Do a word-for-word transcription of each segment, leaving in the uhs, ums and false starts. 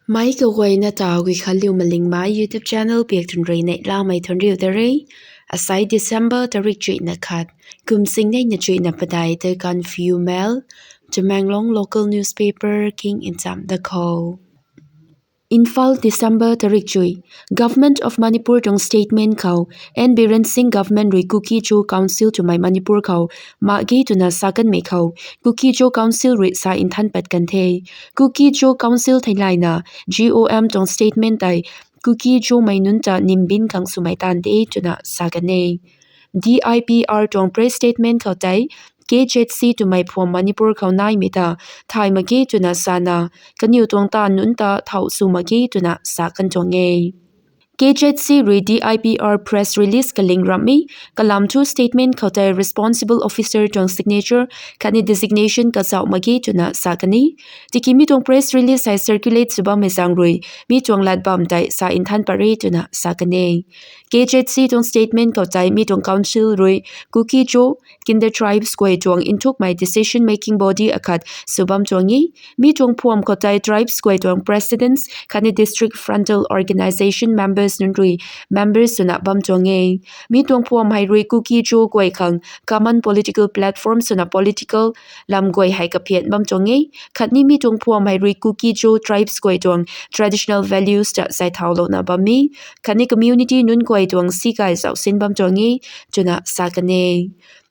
Meic kaguayna ta Guikhanliu Malingmei YouTube channel biak thun rui neihlamei thun riu ta re. Asai December tarik chuihna khat, kum singneina chuihna padeih tei Gaanphiu Mail, Tamenglong local newspaper king ncham da khou. Imphal, December tarik chuih. Government of Manipur tuang statement khou, N Biren Singh government rui Kuki-Zo Council twmei Manipur khou mak ge twna sa kanmei khou, Kuki-Zo Council rui sa nthan pat kan the. Kuki-Zo Council theilayna, G O M tuang statement tei Kuki-Zomei nunc ta nimbin khang swmei taanv de twna sa kan e. D I P R tuang press statement khou tei, K Z C twmei phuam Manipur khou naimei ta thay mak ge twna sana, kaniw tuang taanv nunc ta thau sw mak ge twna sa kan tuang e. K Z C rui D I P R press release kaling ramh e, kalam thu statement khou tei responsible officer tuang signature khatni designation kazauh mak ge twna sa kan e. Tiki mi tuang press release hei circulate sw bammei zaeng rui, mi tuang lat bam tei sa nthan pat re twna sa kan e. K Z C tuang statement khou tei mi tuang council rui Kuki-Zo, Kindred Tribes guay tuang nthukmei decision making body akhat sw bam tuang e. Mi tuang phuam khou tei tribes guay tuang presidents khatni district frontal organisation members nunc rui members swna bam tuang e. Mi tuang phuam hei rui Kuki-Zo guay khang common political platform swna political lam guay hei kaphian bam tuang e. Khatni mi tuang phuam hei rui Kuki-Zo tribes guay tuang traditional values ta zay thaulouna bam e. Khatni community nunc guay tuang sikai zauh sin bam tuang e twna sa kan e.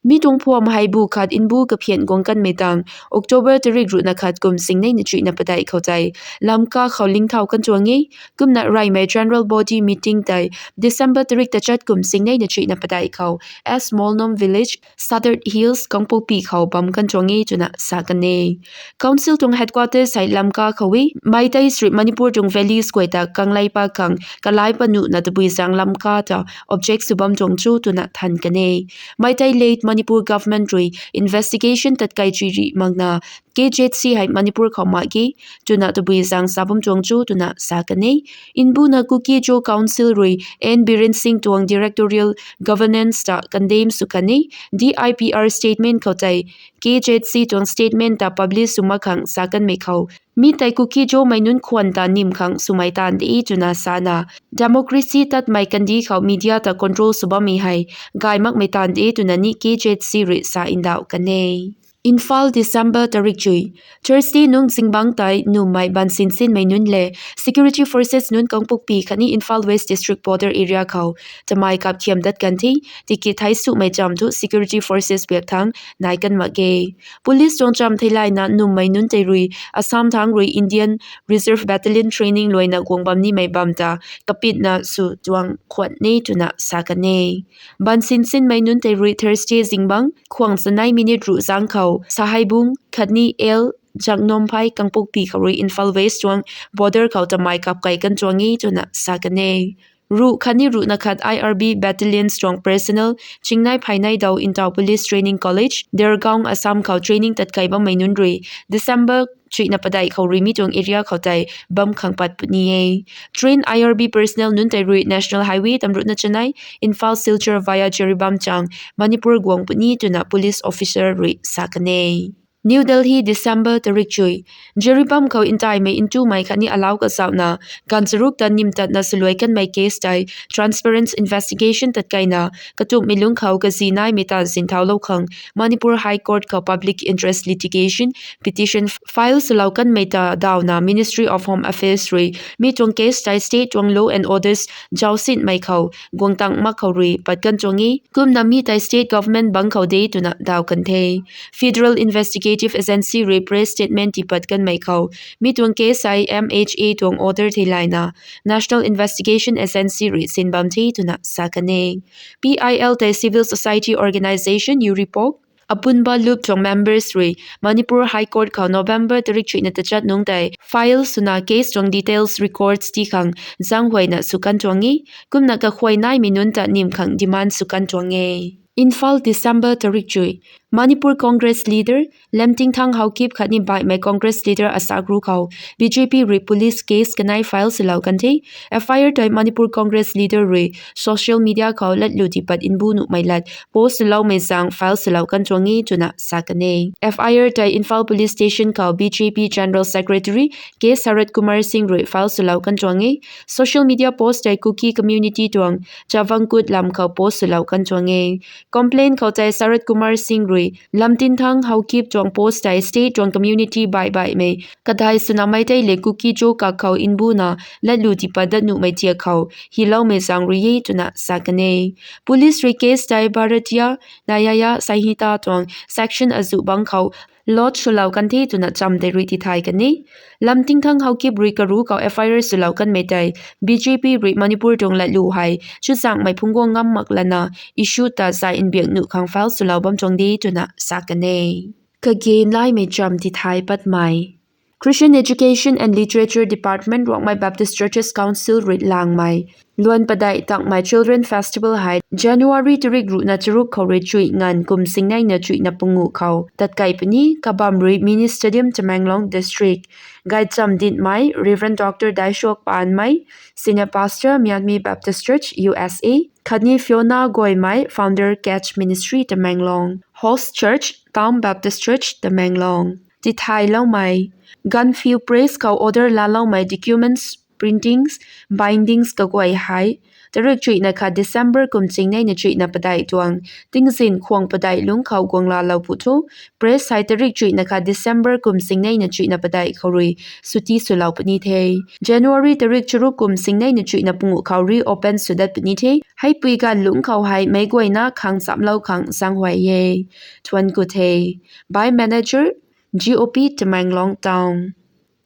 Mi tuang phuam hei bu khat nbu kaphian guang kanmei tang October tarik ruhna khat kum singneina chuihna padeih khou tei Lamka khou lingthau kan tuang e. Kumna reymei general body meeting tei December tarik tachat kum singneina chuihna padeih khou S Molnom village, Sadar Hills, Kangpokpi khou bam kan tuang e twna sa kan e. Council tuang headquarters hei Lamka khou e. Meiteis rui Manipur tuang valleys guay ta kanglei pat khang kalai pat nuhna tabui zaeng Lamka ta object sw bam tuang cho twna than kan e. Meitei-led Manipur government rui investigation tatkai chuy rih makna K Z C hei Manipur khou mak ge twna tabui zaeng sa bam tuang cho twna sa kan e. Nbuna Kuki-Zo Council rui N Biren Singh tuang directorial governance ta condemn sw kan e. D I P R statement khou tei K Z C tuang statement ta publish sw mak khang sa kanmei khou, mi tei Kuki-Zomei nunc khwan ta nim khang swmei taanv de twna sana, democracy tatmei kandih khou media ta control sw bammei hei gay makmei taanv de twna ni K Z C rui sa ndauh kan e. Imphal, December tarik chuih. Thursday nung zingbangc tei nummei bansinsinmei nunc le security forces nunc Kangpokpi khatni Imphal West District border area khou tamei kapkhiam dat kan the. Tiki thei sumei cham thu security forces biak thangc nai kan mak ge. Police tuang cham theilayna nummei nunc tei rui Assam thangc rui Indian Reserve Battalion training luaina guang bam nimei bam ta kapitna sw tuang khwan e twna sa kan e. Bansinsinmei nunc tei rui Thursday zingbangc khwang chanei minute ruh zaeng khou Sahaibung khatni L Jangnomphai Kangpokpi khou rui Imphal West tuang border khou tamei kapkai kan tuang e twna sa kan e. Ruh khatni ruhna khat I R B battalions tuang personnel chingnei phaynei daw Ntaw Police Training College, Dergaon, Assam khou training tatkai bammei nunc rui December chuihna padeih khou rui mi tuang area khou tei bam khang pat puni e. Trained I R B personnel nunc tei rui National Highway tamruhna chanei Imphal Silchar via Jiribam chang Manipur guang puni twna police officer rui sa kan e. New Delhi, December tarik chuih. Jiribam khou ntaimei ntumei khatni alau kazauhna ganv charuk ta nim tatna swluai kanmei case tei transparent investigation tatkaina katumhmei lungc khou kazi naimei taanv sinthau lou khang Manipur High Court khou public interest litigation petition file swlou kanmei ta dawna Ministry of Home Affairs rui mi tuang case tei state tuang law and orders zausinmei khou guang tang mak khou rui pat kan tuang e. Kumna mi tei state government bangc khou de twna daw kan the. Federal Investigative Agency rui press statement tiipat kanmei khou, mi tuang case hei M H A tuang order theilayna National Investigation Agency rui sin bam the twna sa kan e. P I L tei civil society organisation Uripok, Apunba Lup tuang members rui Manipur High Court khou November tarik chuihna tachat nungc tei file swna case tuang details records tii khang zaenghuayna sw kan tuang e. Kumna kakhuay naimei nunc ta nim khang demand sw kan tuang e. Imphal, December tarik chuih. Manipur Congress leader Lamtingthang Haokip khatni baihmei Congress leader asakru khou B J P rui police case kanei file swlou kan the. F I R tei Manipur Congress leader rui social media khou latlu tipat nbu nuhmei lat post swloumei zaeng file swlou kan tuang e twna sa kan e. F I R tei Imphal Police Station khou B J P General Secretary K Sarat Kumar Singh rui file swlou kan tuang e. Social media post tei Kuki community tuang Chavangkut lam khou post swlou kan tuang e. Complaint khou tei Sarat Kumar Singh rui Lamtingthang Haokip tuang post tei state tuang community baih baihmei kadai swna mei tei le Kuki cho kak khou nbuna latlu tipat dat nuhmei tiak khou hiloumei zaeng rui e twna sa kan e. Police rui case tei Bharatiya Nyaya Sanhita tuang section azuh bang khou lodge swlou kan the twna cham tei rui tithay kan e. Lamtingthang Haokip rui karu khou F I R swlou kanmei tei B J P rui Manipur tuang latlu hei chuzaenghmei phungc guang ngam mak lana issue ta zai nbiak nuh khang file swlou bam tuang de twna sa kan e. Kage nlaimei cham tithay patmei. Christian Education and Literature Department Rongmei Baptist Churches Council rui langmei luan padeih tangmei Children Festival hei January tarik ruhna charuk khou rui chuih nganv kum singneina chuihna panguh khou tatkai puni. Kabam rui Mini Stadium, Tamenglong District. Gaycham dinhmei Reverend Doctor Daishuak Panmei, Senior Pastor, Myanmar Baptist Church, U S A, khatni Fiona Goimei, Founder, Catch Ministry, Tamenglong. Host Church, Town Baptist Church, Tamenglong. Tithayloumei. Gaanphiu Press khou order laaloumei documents, printings, bindings kaguay hei tarik chuihna khat December kum singneina chuihna padeih tuang tingzin khwang padeih lungc khou guang laalou pu thu, press hei tarik chuihna khat December kum singneina chuihna padeih khou rui suti swlou puni the. January tarik charuk kum singneina chuihna panguh khou reopen sw dat puni the. Heipui ganv lungc khou hei meic guayna khang chamlou khang zaenghuay e. Thuanc ku the. By Manager, G O P, Tamenglong Town.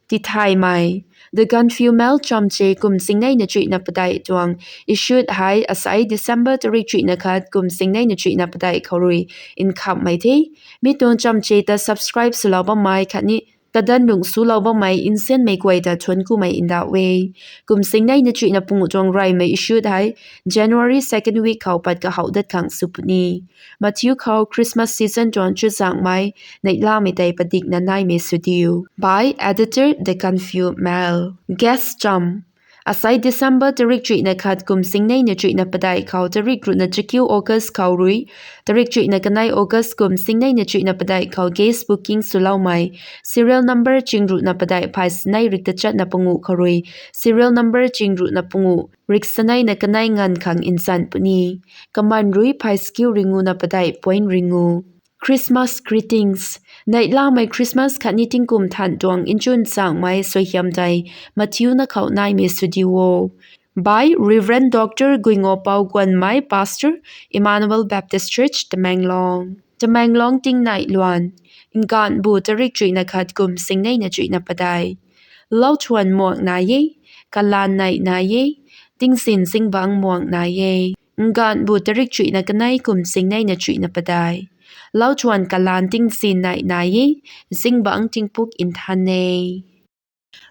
Tithaymei. The Gaanphiu Mail chamche kum singneina chuihna padeih tuang issued hei asai December tarik chuihna khat kum singneina chuihna padeih khou rui nkhamhmei the. Mi tuang chamche ta subscribe swlou bammei khatni kadan lungc swlou bammei nsianmei guay ta thuanc kumei ndauh e. Kum singneina chuihna panguh tuang reymei issued hei January second week khou pat kahouh dat khang sw puni. Mathiu khou Christmas season tuang chuzaenghmei neihlamei tei padikna naimei sw diu. By Editor, The Gaanphiu Mail. Guest cham. Asai December tarik chuihna khat kum singneina chuihna padeih khou tarik ruhna chakiu August khou rui tarik chuihna kanei August kum singneina chuihna padeih khou guest booking swloumei serial number ching ruhna padeih phay sinei rik tachatna panguh khou rui serial number ching ruhna panguh rik sineina kanei nganv khang nchan puni. Kaman rui phay chakiu ringuna padeih point ringu. Christmas Greetings. Neihlamei Christmas khatni tingkum than tuang nchun zaenghmei suaihiam tei Mathiu na khou naimei sw diu o. By Reverend Doctor Guingopou Guanmei, Pastor, Emmanuel Baptist Church, Tamenglong. Tamenglong tingneih luan. Nganvbu tarik chuihna khat kum singneina chuihna padeih. Lau thuan muang nai e, kalan neih nai e, tingzin zingbangc muang nai e. Nganvbu tarik chuihna kanei kum singneina chuihna padeih. Lau thuan kalan tingzin neih nai e, zingbangc tingpuk nthan e.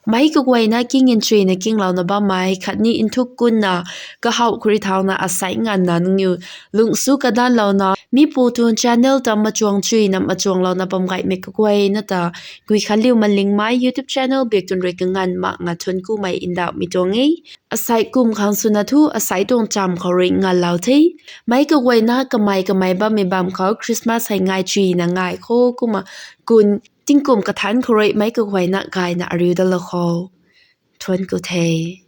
Meic kaguayna king nchuina kinglouna bammei khatni nthuk kunna kahouh khou rui thauna asei nganvna nangniw lungc sw kadanlouna mipu tuang channel ta machuang chuina machuanglouna bam gaymei kaguayna ta Guikhanliu Malingmei YouTube channel bik tun rui kanganv mak nga thuanc kumei ndauhmei tuang e. Asei kum khang swna thu asei tuang cham khou rui nganvlou the. Meic kaguayna kamei kamei bammei bam khou Christmas hei ngai chuina ngai kho kumna kun tingkum kathanc khou rui meic kaguayna gayna ariu dalou kho. Thuanc ku the.